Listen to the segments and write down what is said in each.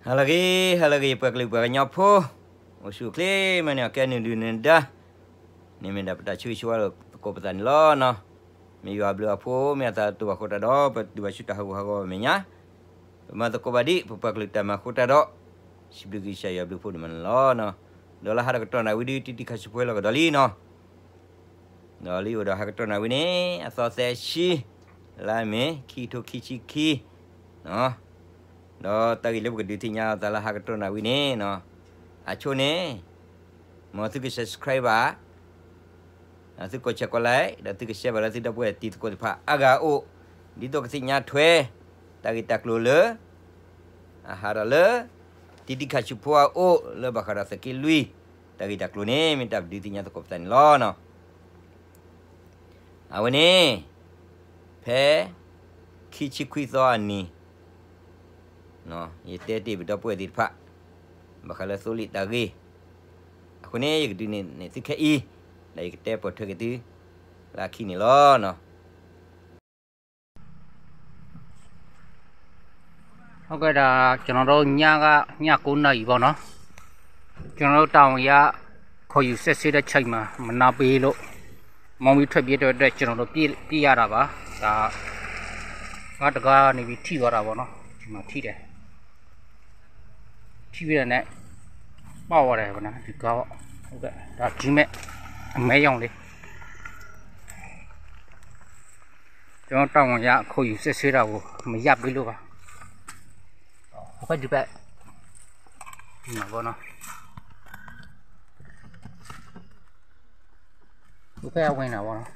ဟါလၢအဂ့ၤ ဟါလၢအဂ့ၤ ပှၤကလုာ်ပှၤကညီဖိ, အိၣ်ဆူၣ်အိၣ်ချ့ မ့ၢ်န့ၢ်အီၤကဲနုာ်ဒုၣ်နဒါ, န့ၣ်မ့ၢ်ဒၣ်ပတၢ်ဆၢဂ့ၤဆၢဝါလၢသကိးပသးန့ၣ်လီၤနီၤ. မ့ၢ်ယွၤအဘျုးအဖှိၣ် မ့ၢ်အသးတအိၣ်ဘၣ်အဃိတၢ်ဒီး ပတုၤဘၣ်ဆူတၢ်ဟးဂူာ်ဟးဂီၤမဲာ်ညါ, ပမၤသကိးဘၣ်ဒံး ပပှၤကလုာ်တၢ်မၤအဃိတၢ်ဒီး, စံးဘျုးကစၢ်ယွၤအဘျုးအဖှိၣ်ဒိၣ်မးန့ၣ်လီၤ. ဒီးလၢဟါဒီးကတီၢ်နၣ်ဝံၤဒုး တံတံခါဆူၣ်ဖိလီၤကဒီးလံနီၤ. ဒီးလံအိၣ်ဒီးဟါကတီၢ်နၣ်ဝံၤန့ၣ် အသီသၢဆံ, လါမ့ၤ ခံကထိခံဆံခံ, ဒီးတၢ်ဂ့ၢ်လၢပကဒုးသ့ၣ်ညါအသးလၢဟါကတီၢ်နၣ်ဝံၤန့ၣ်, အဆိန့ၣ်, မ်သုက subscribe ဘၣ်, သုကိးဆဲးကိး like ဒီးသုက share ဘၣ်လၢသုဒီပုၢ်ဝဲၢ်တံၤသကိးတဖၣ် အါဂၤအအိၣ်, ဒ်သိးကသ့ၣ်ညါထွဲ တၢ်ဂ့ၢ်တၢ်ကျိၤလၢ အဟးဒီးလၢ တံတံခါဆူၣ်ဖိအအိၣ်လၢဘၣ်ဃးဒီးသုးက့လွံၢ် တၢ်ဂ့ၢ်တၢ်ကျိၤန့ၣ် မ့ၢ်တၢ်ပဒုးသ့ၣ်ညါသကိးပသးန့ၣ်လီၤ. အဝဲန့ၣ်, ဖဲ ခံဆံခွံသီအနံၤ, ယတဲတ့ၢ်ပဒီပုၢ်ဝဲၢ်သ့ၣ်တဖၣ် ဘၣ်ဃးလၢသိလ့ၣ်တၢ်ဂ့ၢ်, အဃိန့ၣ် ယကဒုးနဲၣ်သုခဲအံၤ, ဒီးယကတဲပိာ်ထွဲက့ၤသု လၢအခံန့ၣ်လီၤ. ဟုတ်ကဲ့ ဒါ ကျွန်တော်တို့ ညက ည ကိုးနာရီပေါ့နော်။ ကျွန်တော်တို့ တာဝန်ရ ခေါ်ယူစစ်ဆေးတဲ့အချိန်မှာ မနာပေးလို့ မောင်းပြီးထွက်ပြေးတဲ့အတွက် ကျွန်တော်တို့ ပြေး ပြေးရတာပါ။ ဒါ ကားတကားနေပြီး ထိသွားတာပေါ့နော်။ ဒီမှာထိတယ်။ ထိပြီးတာနဲ့ ပေါက်သွားတယ်ပေါ့နော်။ ဒီကားပေါ့။ ဟုတ်ကဲ့ ဒါ G-Max အမဲရောင်လေး ကျွန်တော်တာဝန်ရ ခေါ်ယူစစ်ဆေးတာကို မရပ်ပေးလို့ပါ။ ဟိုဘက်ဒီဘက် ဒီမှာပေါ့နော်။ ဟိုဘက်ကဝင်တာပေါ့နော်။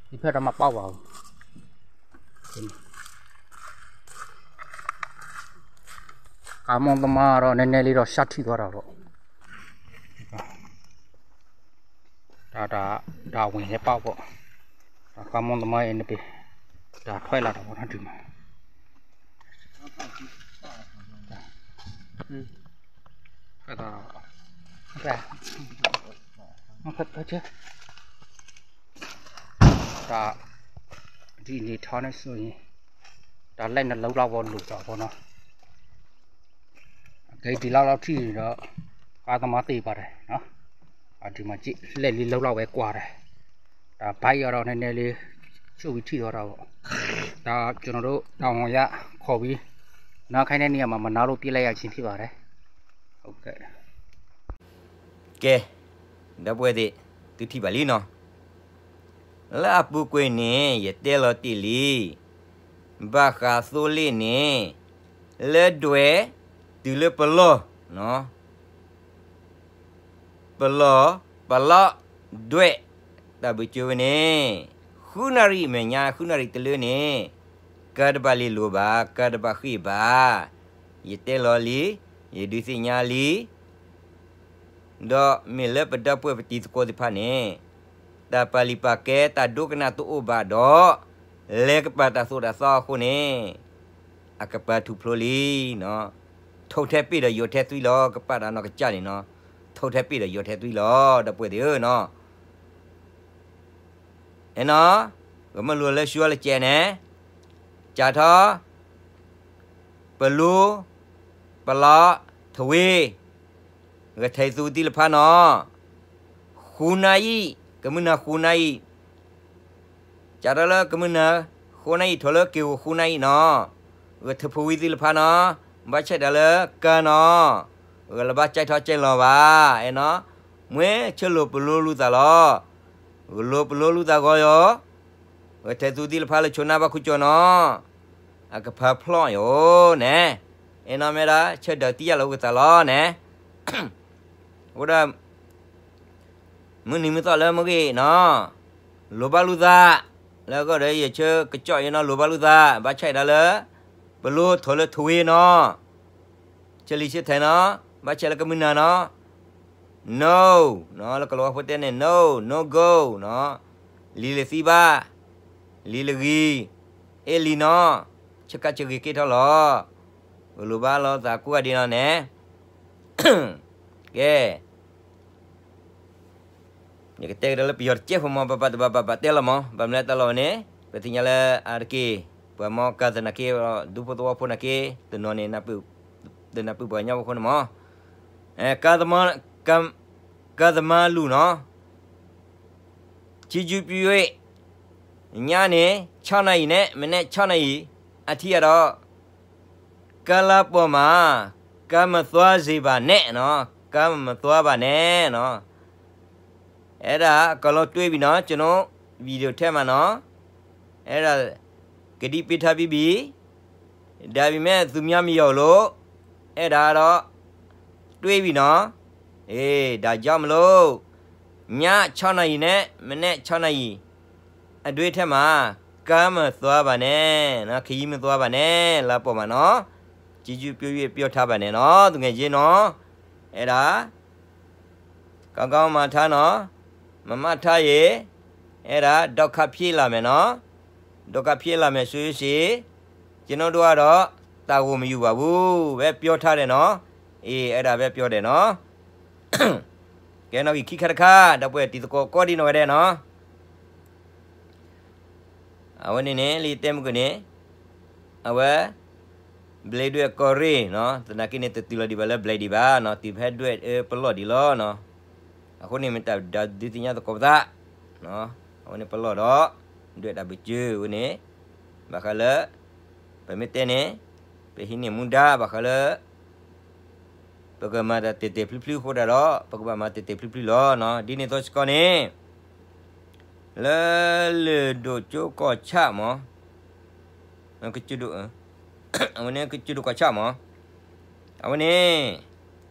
ဒီဘက်တော့မပေါက်ပါဘူး။ ကားမောင်းသမားကတော့ နည်းနည်းလေးတော့ ရှပ်ထိသွားတာပေါ့။ ဒါ ဒါ ဒါဝင်ရဲ့ပေါက်ပေါ့။ ဒါကားမောင်းသမားရဲ့ နှစ်ပေ ဒါထွက်လာတာပေါ့နော် ဒီမှာ။ ထွက်သွားတာပေါ့။ ဟုတ်ကဲ့။ ဟုတ်ကဲ့ ဟုတ်ကဲ့။ ဒါ ဒီအနေအထားနဲ့ဆိုရင် ဒါလက်နှစ်လုံးလောက်ပေါ့ လိုတော့ပေါ့နော်။ ကဲ ဒီလောက်လောက်ထိရင်တော့ ကားသမားသေပါတယ်နော်။ အဒီမှာကြည့် လှည့်လေးလုံးလောက်ပဲကွာတယ်။ ဒါဘိုက်ကတော့ နည်းနည်းလေး ချို့ပြီးထိသွားတာပေါ့။ ဒါကျွန်တော်တို့ တာဝန်ရ ခေါ်ပြီး နားခိုင်းတဲ့နေရာမှာ မနားလို့ ပစ်လိုက်ရခြင်းဖြစ်ပါတယ်။ ဟုတ်ကဲ့။ ကဲ ဒီပုၢ်ဝဲၢ်သ့ၣ် သုထံၣ်ဘၣ်လံနီၤ. လၢအပူၤကွံာ်န့ၣ် ယတဲလီၤတ့ၢ်လံ, ဘၣ်ဃးသိလ့ၣ်န့ၣ် လၢဒွဲၣ် တုၤလၢပလီၢ်, ပလီၢ် ပလီၢ် ဒွဲၣ် တၢ်ဘုးကၠိဝဲန့ၣ် ဃုနၣ်ရံၣ်အမဲာ်ညါ ဃုနၣ်ရံၣ်တလၢန့ၣ် ကၤတဘၣ်လ့ၤလိၤဘၣ်, ကၤတဘၣ်ဃ့ၢ်ဘၣ်. ယတဲလီၤလံ, ယဒုးသ့ၣ်ညါလံ ဒီးမ့ၢ်လၢပဒီပုၢ်ဝဲၢ်ပတံၤသကိးသ့ၣ်တဖၣ်န့ၣ် တၢ်ပာ်လုၢ်ပာ်ကဲတၢ်ဒိကနၣ်တအိၣ်ဘၣ်ဒီး လဲၤကပာ်တၢ်သိၣ်တၢ်သီအဃိန့ၣ် အကပၤထူၣ်ဖျိလံနီၤ. ထိးထဲပ့ၢ်ဒီးယိးထဲသွံလီၤ. ကပာ်တၢ်နီၢ်ကစၢ်န့ၣ်နီၤ, ထိးထဲပ့ၢ်ဒီးယိးထဲသွံလီၤ ဒီပုၢ်ဝဲၢ်သ့ၣ်ဧၢနီၤ. အဲၣ်နီၤ, ဂမ့ၢ်လိာ်လၢဆူအီၤလၢကဲန့ၣ်, ကၠးထီၣ် ပလူ, ပလီ, ထဝ့, ဂဲၤထၢၣ်သူသံလၢဖါနီၤ, ဃုနၣ်အံၤ, ကမုၢ်နၤဃုနၣ်အံၤ, ကၠးထီၣ်လၢကမုၢ်နၤ ဃုနၣ်အံၤ ထီၣ်လၢက့ၤဂီၤဃုနၣ်အံၤနီၤ, ဂဲၤထၢၣ်ဖိဝံသံလၢဖါနီၤ, ဘၣ်ဆဲးဒၣ်လၢကၢနီၤ, ဂဲၤလၢဘၣ်ကၠဲးထီၣ်ကၠဲးလီၤဘၣ်, အဲၣ်နီၤ, မ့ၢ်ဆၢလိာ်ပလိလူသးလီၤ. ဂလိပလိလူသးဂီၢ်ယီၤ, ဂဲၤထၢၣ်သူသံလၢဖါလၢဆိနါဘၣ်ခူကၠီနီၤ, အကဖးဖျီၣ်ယိၤန့ၣ်, အဲၣ်နီၤမ့ၢ်ဒၣ် ဆၢဒၢးတံၢ်ယၢ်လီၤအိၣ်ကသးလီၤန့ၣ်, အိၣ်ဒီး မုၢ်နံၤမုၢ်သီလၢမ့ၢ်ဂ့ၤနီၤ, လိၤဘၣ်လူသး, လၢအဂီၢ်ဒီးယဆၢကစီၣ်ယနီၤ လိၤဘၣ်လူသး, ဘၣ်ဆၣ်ဒၣ်လၢ ပလိထီၣ်လၢထဝ့နီၤ, ဆၢလံၤဆၢထဲနီၤ, ဘၣ်ဆၣ်လၢကမုၢ်နၤနီၤ, no, နီၤ လၢကလီၤဝါဖိတဲန့ၣ် no, no go နီၤ, လံၤလၢသံဘၣ်, လံၤလၢဂ့ၤ, အဲၣ်လံနီၤ, ဆၢကါဆၢဂ့ၤက့ၤထီၣ်လီၤ, ပလိၤဘၣ်လိာ်သးကိးဂၤဒဲးနီၤန့ၣ်, ကဲ ယကတဲကဒီးလၢပယီၤတကဲးဖိမး ပဘၣ်တဘၣ်ဘၣ်ဘၣ်တဲလီၤမး ဘၣ်မနုၤတၢ်လီၢ်ဝဲန့ၣ် ပသ့ၣ်ညါလၢအါတက့ၢ် ပှၤမ့ၢ်ကၤသနာ်က့ ဒူဖိသဝီဖိနာ်က့ တနီၤန့ၣ် တနၢ်ပၢၢ်ပှၤကညီဖိအဃိန့ၣ်မး, ကၤသမါလူၤနီၤ, ချီးကျူးပြု၍ ညနေ ခြောက်နာရီနဲ့ မနက် ခြောက်နာရီ အထိကတော့ ကလပ်ပေါ်မှာ ကမသွားစေပါနဲ့နော်, ကမသွားပါနဲ့နော်. အဲ့ဒါအကုန်လုံးတွေ့ပြီနော်, ကျွန်တော် ဗီဒီယိုထဲမှာနော်. အဲ့ဒါ ကတိပေးထားပြီးပြီ. ဒါပေမဲ့ သူများမယုံလို့ အဲ့ဒါတော့ တွေ့ပြီနော်. အေး ဒါကြောင့်မလို့ ည ခြောက်နာရီနဲ့ မနက် ခြောက်နာရီ အတွင်းထဲမှာ ကမ်းမသွားပါနဲ့နော်, ခရီးမသွားပါနဲ့, လမ်းပေါ်မှာနော်, ချီးကျူးပြု၍ ပြောထားပါနဲ့နော်, သူငယ်ချင်းနော်. အဲ့ဒါ ကောင်းကောင်းမထားနော်, မမှတ်ထားရင် အဲ့ဒါ ဒုက္ခဖြစ်လာမယ်နော်, ဒုက္ခဖြစ်လာမယ်ဆိုရင် ကျွန်တော်တို့ကတော့ တာဝန်မယူပါဘူးပဲ ပြောထားတယ်နော်. အေး အဲ့ဒါပဲပြောတယ်နော်. ကဲ နောက်ခံခါတစ်ခါ ဒီပုၢ်ဝဲၢ်တံၤသကိးကိးဒံနီၢ်ဂၤဒဲးနီၤ. အဝဲန့ၣ်န့ၣ် လၢယတဲမုၢ်ကန့ၣ် အဝဲ ဘျ့ဒွဲၣ်ကီၢ်ရ့ၣ်နီၤ, သနာ်က့န့ၣ် တတုၤလီၤဒံးဘၣ်လၢဘျ့ဒံးဘၣ်နီၤ, တုၤဖဲဒွဲၣ်အၢပလီၢ်ဒံးလီၤနီၤ. အဃိန့ၣ် မ့ၢ်တၢ်ဒုးသ့ၣ်ညါသကိးပသး, အဝဲန့ၣ်ပလီၢ်ဒီး ဒွဲၣ်တၢ်ဘုးစၢၤဝဲန့ၣ် ဘၣ်ဃးလၢ ပမ့ၢ်တဲန့ၣ် ပဟံးန့ၢ်မူဒါ ဘၣ်ဃးလၢ ပကမၤတၢ်တဲာ်တဲာ်ဖျုးဖျုးအဃိတၢ်ဒီး ပကဘၣ်မၤတဲာ်တဲာ်ဖျုးဖျုးလီၤနီၤ. ဒ်န့ၣ်အသိးစ့ၢ်ကီးန့ၣ် လၢလၢၢ်ဒိၣ်ကၠိကီၢ်ဆၣ်မး, ကၠိဒိၣ်, အဝဲန့ၣ် ကၠိဒိၣ်ကီၢ်ဆၣ်မး, အဝဲန့ၣ်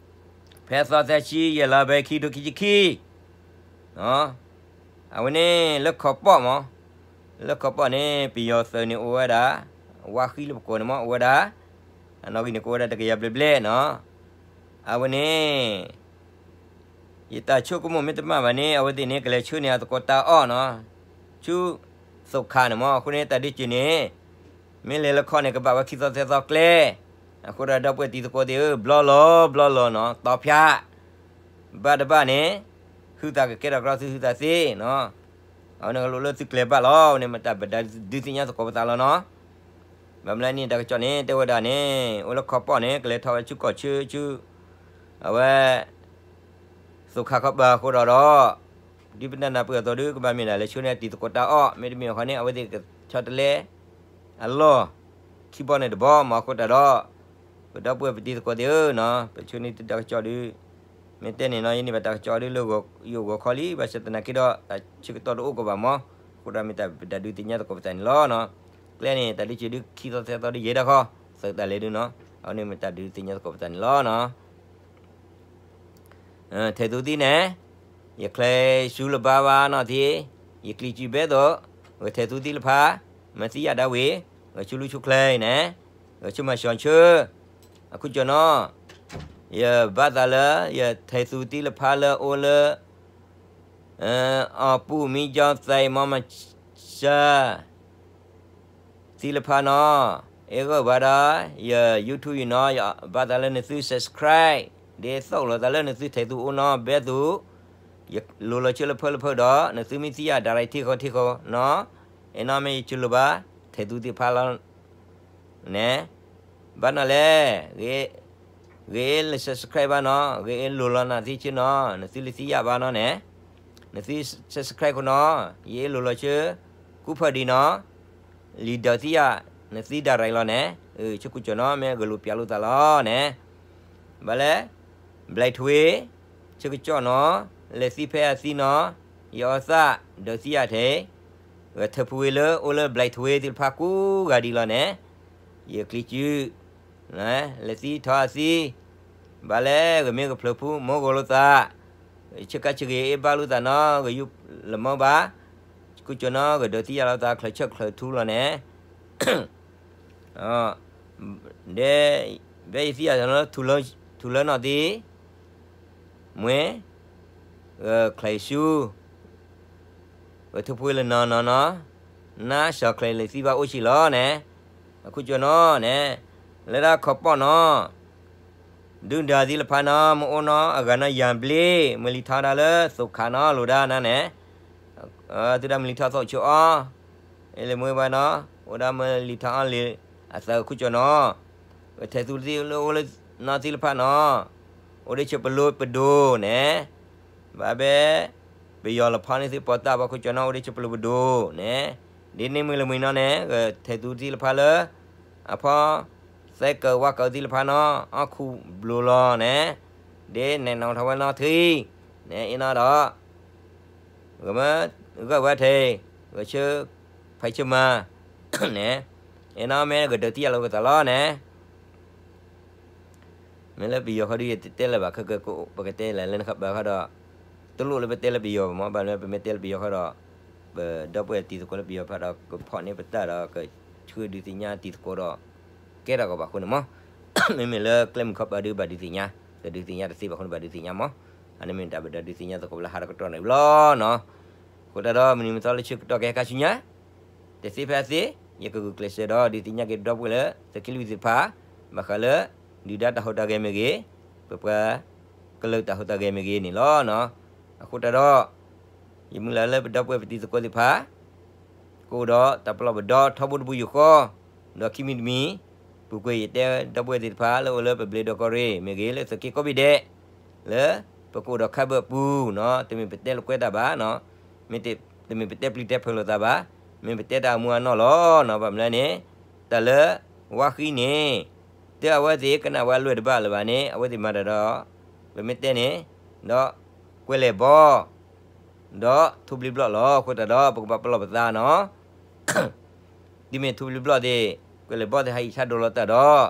ဖဲသီသၢဆံယဲၢ်လါ ဖဲခံထိခံဆံခံ အဝဲန့ၣ် လၢခီပီၣ်မး, လၢခီပီၣ်န့ၣ် ပယီၤသုးန့ၣ် အိၣ်ဝဲဒၣ် ဝါဃံလၢပကိးန့ၣ်မး အိၣ်ဝဲဒၣ် အနီၣ်ဂံၢ်န့ၣ် ကအိၣ်ဝဲဒၣ်တကယၤဘျဲၣ်ဘျဲၣ်နီၤ. အဝဲန့ၣ် ယတၢ်ဆိကမိၣ်မ့ၢ်တမ့ၢ်ဘၣ်န့ၣ် အဝဲသ့ၣ်န့ၣ် ကလဲၤဆှၢန့ၢ်အသကိးတၢ်အီၣ်နီၤ, ဆူသိခးန့ၣ်မး. အဃိန့ၣ် တၢ်ဒုးစၢၤန့ၣ် မ့ၢ်လဲၤလၢခီန့ၣ် ကဘၣ်ဝဲခံသီသၢသီကျဲ. အဃိဒီး ဒီပုၢ်ဝဲၢ်တံၤသကိးသ့ၣ်ဧၢ, ဘျီလီၤ ဘျီလီၤနီၤ, တီဖၠး ဘၣ်တဘၣ်န့ၣ် ဟုသးကကဲထီၣ်ကဒီးသုဟုသးသ့နီၤ. အဝဲန့ၣ်ကလိၣ်လၢသုကျဲၤဘၣ်လီၤ. အဝဲန့ၣ်မ့ၢ်တၢ်ပဒုးသ့ၣ်ညါသကိးပသးလီၤနီၤ. ဘၣ်မနုၤလဲၣ်န့ၣ် တၢ်ကစီၣ်န့ၣ် တဲဝဲဒၣ်န့ၣ် အိၣ်လၢခီပီၣ်န့ၣ် ကလဲၤထီၣ်ဝဲဆူကီၢ်ဆၢဆူ အဝဲ သိခးခီပၤအဃိဒီးဒီး ဒ်ပနၢ်ပၢၢ်အသိးဒီး ကဘၣ်မ့ၢ်ဒၣ်လဲၤဆှၢန့ၢ်တံၤသကိးတၢ်အီၣ်, မ့တမ့ၢ်ဘၣ်န့ၣ် အဝဲသ့ၣ်ကဆီတလဲအလီၢ် ခံဘီန့ၣ်တဘီ မ့ၢ်အဃိတၢ်ဒီး ပဒီပုၢ်ဝဲၢ်ပတံၤသကိးသ့ၣ်ဧၢ, ပဆိန့ၢ်တၢ်ကစီၣ်ဒီး မ့ၢ်တဲန့ၣ်နီၤ ယန့ၢ်ဘၣ်တၢ်ကစီၣ်ဒီးလၢယဂီၢ်ခီလံ, ဘၣ်ဆၣ်သနာ်က့ဒီး တၢ်ဆၢကတီၢ်တအိၣ်ကဘၣ်မး, အဃိဒီးမ့ၢ်တၢ်ပဒုးသ့ၣ်ညါသကိးပသးန့ၣ်လီၤ. ကျဲန့ၣ် တၢ်ဒုးစၢၤဒုးခံသီသၢသီဒုးယဲၢ်ဒၣ်ဃီ, သုးတၢ်လဲၤဒုးနီၤ, အဝဲန့ၣ်မ့ၢ်တၢ်ဒုးသ့ၣ်ညါသကိးပသးန့ၣ်လီၤ. ထဲသိးသံန့ၣ် ယချဲးဆူလၢၤဘၣ်ဘၣ်နီၢ်သံ, ယကျံးစုဘဲသိး, ဂဲၤထဲသိးသံလၢဖး, မ့ၢ်သံယၣ်ဒၣ်ဝံၤ, ဂဲၤဆူလူဆူချဲးအံၤန့ၣ်, ဂဲၤဆူမၤစၢၤဆၢ, အခုကျွန်တော် ယဘၣ်သးလၢ ယထဲသိးသံလၢဖးလၢအိၣ်လၢ အပူၤမံကၠီသဲးမီမဆါ သံလၢဖးနီၤ, အဲၣ်ဂၢၢ်ဘၣ်ဒီး ယ YouTube ယနီၤ, ယဘၣ်သးလၢနသု subscribe, ဒ်သိးလိာ်သးလၢနသုထဲသိးအိၣ်နီၤ, ဘဲသိး ယလိၤလီၤဆၢလၢဖၢလၢဖၢဒီး နသုမ့ၢ်သံယၣ်ဒၣ်ရံၣ်ထံဃီထံဃီနီၤ, အဲၣ်နီၤမ့ၢ်ယဆၢလိာ်ဘၣ် ထဲသိးသံဖးလီၤ န့ၣ်, ဘၣ်နီၤလဲၣ်, ဂ့ၤအ့ၣ်လၢ subscribe ဘၣ်နီၤ, ဂ့ၤအ့ၣ်လိၤလီၤနၤသံဆၢနီၤ, နသုလၢသံယၣ်ဘၣ်နီၤန့ၣ်, နသု subscribe ဃိနီၤ, ယအ့ၣ်လိၤလီၤဆၢ ကူဖၢဒံးနီၤ, လံာ်ဒၢးသံယၣ် နသုဒၣ်ရံၣ်လီၤန့ၣ်, ဆၢကိးကၠီၣ်နီၤ မ့ၢ်ဂဲၤလိာ်ပၠးလိာ်သးလီၤန့ၣ်, ဘၣ်လဲၣ် ဘျဲးထွ့ ဆၢကၠီၣ်နီၤ, လဲၤသံဖဲအသံနီၤ, ယအီၣ်သၣ် ဒၢးသံယၣ်ထဲ, ဂဲၤထၢဖုဝ့လၢ အိၣ်လၢဘျဲးထွ့သ့ၣ်တဖၣ်ကိးဂၤဒံးလီၤန့ၣ်, ယကျံးစု လဲၤသံထီၣ်အသံ, ဘၣ်လဲၣ် ဂ့ၤမ့ၢ်ဂဖျၢၣ်ဖု မ့ၢ်ဂီၤလိာ်သး, ဆၢကါဆၢဂ့ၤအ့ၣ်ဘၣ်လိာ်သးနီၤ, ဂဲၤယူၢ်လၢမီဘၣ်, ဆၢကိးကၠီၣ်နီၤ ဂဲၤဒၢးသံယၣ်လိာ်သး ချၢးဆၢချၢးထူလီၤန့ၣ် ဒဲ ဘဲယသံယၤလၢ ထူလၢနီၢ်သံ, မွဲ, ဂဲၤချံးဆူ, ဂဲၤထၢဖှိလၢနီၢ်နီၢ်နီၢ်, နၢ်စီၤချံးလၢသံဘၣ်အိၣ်ဆံးလီၤန့ၣ်, အခုကၠီၣ်နီၤန့ၣ်, လၢတၢ်ခီပီၣ်နီၤ ဒုၣ်ဒါသံလၢဖးနီၤ မ့ၢ်အိၣ်နီၤ အဂၤနီၤ ယၤဘျ့ မုၢ်လံထီဒါလၢ သိခးနီၤ လိာ်ဒါနၤန့ၣ်, သုဒၣ်မုၢ်လံထီသီၣ်ဆၢအီၤ, အ့ၣ်လၢမွဲဘၣ်နီၤ အိၣ်ဒီးမၢလံာ်ထီၣ်အီလံာ်အသး ခိၣ်ကၠီၣ်နီၤ, ကထဲးသူသ့ၣ်လၢအိၣ်လၢနီသ့ၣ်တဖၣ်နီၤ, အိၣ်ဒၣ်ဆၢပလိပဒိၣ်န့ၣ်, ဘၣ်ဘဲ ပယီၤလီၤဖီန့ၢ်သုပီၣ်တၢ်ဘၣ် ခိၣ်ကၠီၣ်နီၤ အိၣ်ဒၣ်ဆၢပလိပဒိၣ်န့ၣ်, ဒ်န့ၣ်မ့ၢ်လၢမုၢ်နီၤန့ၣ် ကထဲးသူသ့ၣ်တဖၣ်လၢ အဖီ သဲကၢးဝၣ်ကၢးသ့ၣ်တဖၣ်နီၤ, အီၣ်ခူဘျိလီၤန့ၣ်, ဒ်န့ၣ်နီၤထီၣ်ဝဲနီထံ န့ၣ် အ့ၣ်နီၤဒီး ဂဲၤဝဲထဲ, ဂဲၤဆၢ ဖဲဆၢမၤ န့ၣ်, အ့ၣ်နီၤမ့ၢ်ကဒုးတံၢ်ယၤလီၤကသးလီၤန့ၣ်, မ့ၢ်လၢပယီၤခီဒုး ယတတဲလၢၤဘၣ် ခဲကဲ ပကတဲလၢလၢနခီဘၣ်ခီဒီး, တလိၣ်လၢပတဲလၢပယီၤဘၣ်မး, ဘၣ်မနုၤပမ့ၢ်တဲလၢပယီၤခီဒီး, ပဒီပုၢ်ဝဲၢ်တံၤသကိးလၢပယီၤဖးဒီး ကဖီၣ်န့ၢ်ပတၢ်ဒီး ကဆှၢဒုးသ့ၣ်ညါတံၤသကိးဒီး ကဲထီၣ်ကီးဘၣ်အဃိန့ၣ်မး, မ့မ့ၢ်လၢကျဲမုၢ်ခီပၤဒုးဘၣ်ဒုးသ့ၣ်ညါ, ကဒုးသ့ၣ်ညါတသ့ဘၣ်အဃိန့ၣ် ဘၣ်ဒုးသ့ၣ်ညါမး, အန့ၣ်မ့ၢ်တၢ်ဘၣ်ဒုးသ့ၣ်ညါသကိးလၢဟါဒီးကတီၢ်န့ၣ်လီၤနီၤ, အဃိသတးဒီး မနုၤမသီလၢဆၢကတီၢ်ကဟဲခါဆူညါ တသ့ဖဲအသ့, ယကဂုာ်ကျဲးစၢးဒီး ဒုးသ့ၣ်ညါက့ၤဒီပုၢ်ဝဲၢ်လၢ သုးက့လွံၢ်သ့ၣ်တဖၣ်, ဘၣ်ဃးလၢ ဒုၣ်ဒါတၢ်ဟူးတၢ်ဂဲၤမ့ၢ်ဂ့ၤ, ပပှၤကလုာ်တၢ်ဟူးတၢ်ဂဲၤမ့ၢ်ဂ့ၤန့ၣ်လီၤ. အဃိတၢ်ဒီး ယမုၢ်လၢ်လၢပဒီပုၢ်ဝဲၢ်ပတံၤသကိးသ့ၣ်တဖၣ် ကအိၣ်ဒီးတၢ်ပလီၢ်ပဒီထီဘိတဘိယူၢ်ဃီ, ဒီးခံမံၤတမံၤ, ပူၤကွံာ်ယတဲဒီပုၢ်ဝဲၢ်သ့ၣ်တဖၣ် လၢအိၣ်လၢပဘျ့ဒီးကီၢ်ရ့ၣ်မ့ၢ်ဂ့ၤ, လၢသုးက့ကိးဘ့ၣ်ဒဲး, လၢပကအိၣ်ဒီးခါဘၢၣ်အပူၤနီၤ, တမ့ၢ်ပတဲလၢကွဲးတၢ်ဘၣ်, မ့ၢ်တမ့ၢ်ပတဲပျံၤတဲဖုးလိာ်သးဘၣ်, မ့ၢ်ပတဲတၢ်အမူအနီၢ်လီၤ. ဘၣ်မနုၤလဲၣ်န့ၣ်, တၢ်လၢဝါဃံန့ၣ်, တၢ်အဝဲသ့ၣ်ကနၣ်ဝဲအလွဲၢ်တဘၣ်လၢၤဘၣ်န့ၣ် အဝဲသ့ၣ်မၤတၢ်ဒီး, ပမ့ၢ်တဲန့ၣ်, ဒီးကွဲးလဲၤဘီ ဒီးထူဘျ့ဘျီၣ်လီၤ. အဃိတၢ်ဒီး ပကဘၣ်ပလီၢ်ပသးနီၤ, ဒ်မ့ၢ်ထူဘျ့ဘျီၣ်သ့ၣ်, ကွဲးလဲၤဘီသ့ၣ် ဟးအံၣ်ဆါဒိးလီၤတၢ်ဒီး,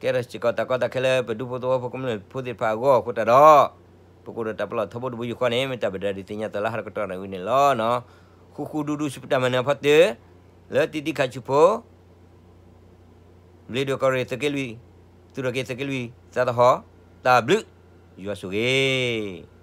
ကဲထီၣ်စ့ၢ်ကီးတၢ်ကီတၢ်ခဲလၢပဒူဖိသဝီဖိကမျၢၢ်ဖိသ့ၣ်တဖၣ်အဂီၢ်. အဃိတၢ်ဒီး, ပကအိၣ်ဒီးတၢ်ပလီၢ်ထီဘိတဘိယူၢ်ဃီန့ၣ် မ့ၢ်တၢ်ဘၣ်ဒုးသ့ၣ်ညါသးလၢဟါဒီးကတီၢ်န့ၣ်ဝံၤန့ၣ်လီၤ. ဃူဃူဒူဒူစံးပတၢ်မၤနၢၤအဖီတၢၢ်, လၢတံၤတံၤခါဆူဖိ ဘျ့ဒိၣ်ကီၢ်ရ့ၣ်သုးက့လွံၢ်, သူၣ်ထီၣ်က့ၤသုးက့လွံၢ်သးသဟီၣ်, တၢ်ဘျုး, ယွၤဆိၣ်ဂ့ၤ